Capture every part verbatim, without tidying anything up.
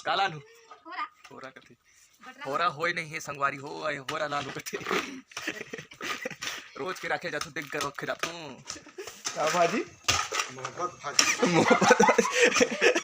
काला नु? होरा। होरा कथे। होरा होय नहीं हे संगवारी हो, आय होरा लानू कथे। रोज के राखे जाथू, देख कर रखे जाथू। का भाजी? मोहब्बत भाजी। मोहब्बत भाजी।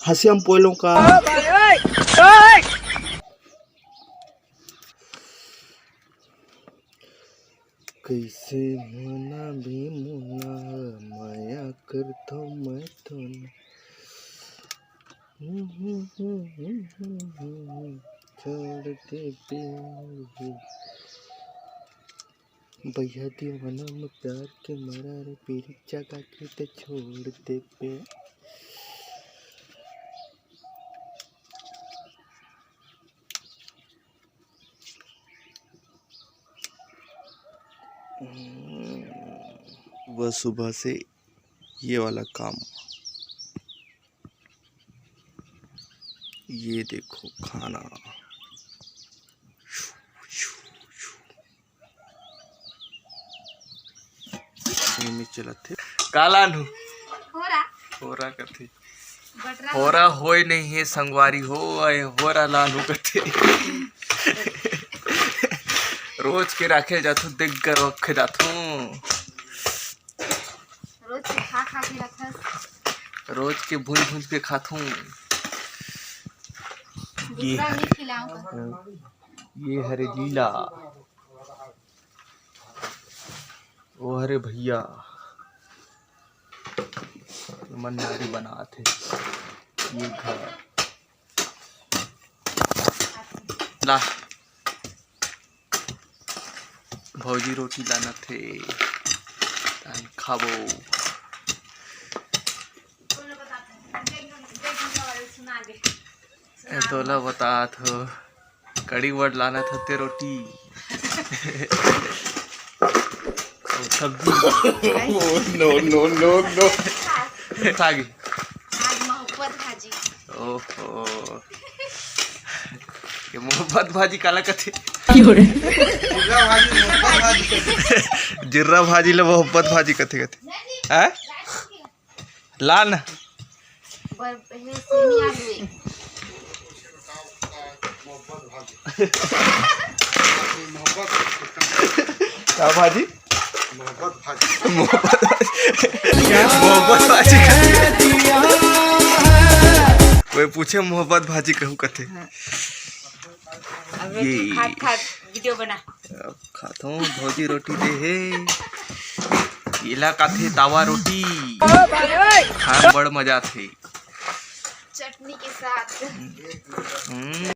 हसियम पोलों का। कैसे मना भी मुना, मया करथो मैं तो न। छोड़ दे प्यार। भैया दीवाना में प्यार के मरा रे, पीरी जगा के ते छोड़ दे पे। सुबह सुबह से ये वाला काम। ये देखो खाना। ये में चलत हे। काला नु? होरा। होरा कथे। बटरा। होरा होय नहीं हे संगवारी हो, आय होरा लानू कथे। रोज के राखे जाथू, देख कर रखे जाथू। रोज के खा खा के रखस। रोज के भूंज भूंज के खाथू। ये दूसरा नहीं खिलाऊं का? ये हरे लीला, ओ हरे भैया, मन नारी बनात हे। ये घर ला। भौजी रोटी लानत हे, तान खाबो। ए, तोला बतात हो, कड़ी बड़ लानत होते रोटी। अउ सब्जी। No, no, no, no। सागी। आज मोहब्बत भाजी। ओहो। ये मोहब्बत भाजी काला कथे? जिर्रा भाजी, मोहब्बत भाजी कथे। जिर्रा भाजी ले मोहब्बत भाजी कथे, कथे। हैं? लान। बर-, हे, सेमी आलू हे। का भाजी? मोहब्बत भाजी। मोहब्बत भाजी। मोहब्बत भाजी। कोई पूछे मोहब्बत भाजी कहू कथे। हाँ। अब ये खात खात वीडियो बना। अब खाथों, भौजी रोटी दे हे। एला काथे तावा रोटी। खाए में बड़ मजा आथे। चटनी के साथ। हम्म।